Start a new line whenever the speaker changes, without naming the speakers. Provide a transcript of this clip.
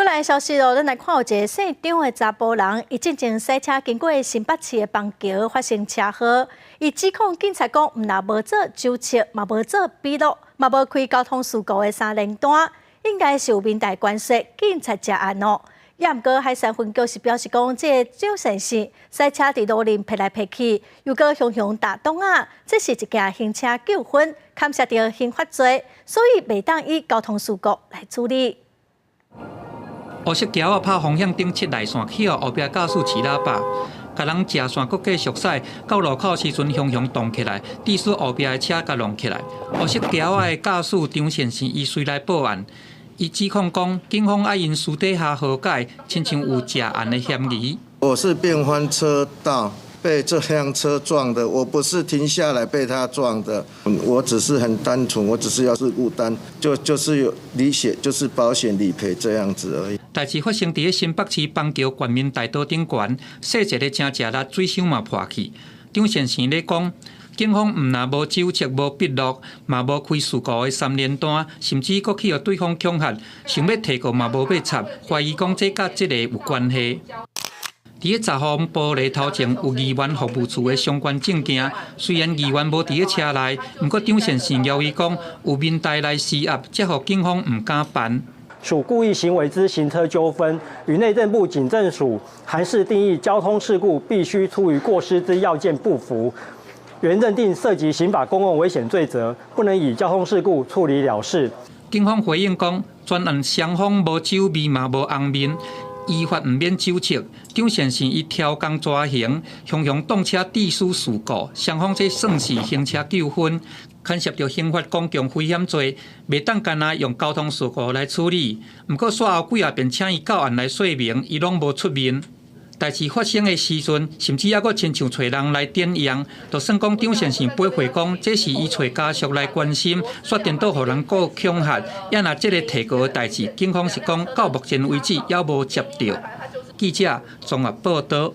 來消息咯，咱來看有一个姓張的查埔人，伊進前駛車經過新北市的邦橋發生車禍，伊指控警察講，毋但無做酒測，嘛無做筆錄，嘛無開交通事故的三聯單，應該是有民代關係，警察結案咯。也毋過海山分局是表示講，這個張先生駛車佇路面趯來趯去，又閣雄雄踏擋仔，這是一件行車糾紛，牽涉著刑法罪，所以袂當以交通事故來處理。
烏色橋仔拍方向燈切內線，去予後壁駕駛揤喇叭，共人食線，閣繼續駛，到路口時陣雄雄動起來，致使後壁的車共挵起來。烏色橋仔的駕駛張先生，伊隨來報案，伊指控講，警方愛𪜶私底下和解，親像有食案的嫌疑。
我是變換車道被這輛車撞的，我不是停下來被他撞的，我只是很單純，我只是要事故單，就是有理險，就是保險理賠這樣子而已。
代誌發生佇咧新北市邦橋國民大道頂懸，細一个誠食力，水箱嘛破去。張先生咧講，警方毋但無酒測、無筆錄，嘛無開事故的三聯單，甚至閣去予對方恐嚇，想欲提告嘛無欲插，懷疑講這佮這个有關係。佇咧閘風玻璃頭前有議員服務處的相關證件，雖然議員無佇咧車內，毋過張先生要伊講有民代來施壓，才予警方毋敢辦。
屬故意行為之行車糾紛，與內政部警政署函釋定義交通事故必須出於過失之要件不符，原認定涉及刑法公共危險罪責，不能以交通事故處理了事。
警方回應講，全案雙方無酒味嘛無紅面，依法毋免酒測。張先生伊超工抓行，雄雄擋車致使事故，雙方這算是行車糾紛，牽涉著刑法公共危險罪，袂當干焦用交通事故來處理。毋過煞後幾仔遍請伊到案來說明，伊攏無出面。代誌發生的時陣，甚至猶閣親像揣人來點樣，就算講張先生回憶講，這是伊揣家屬來關心，煞顛倒予人告恐嚇。也若這个提告的代誌，警方是講到目前為止猶無接著。記者綜合報導。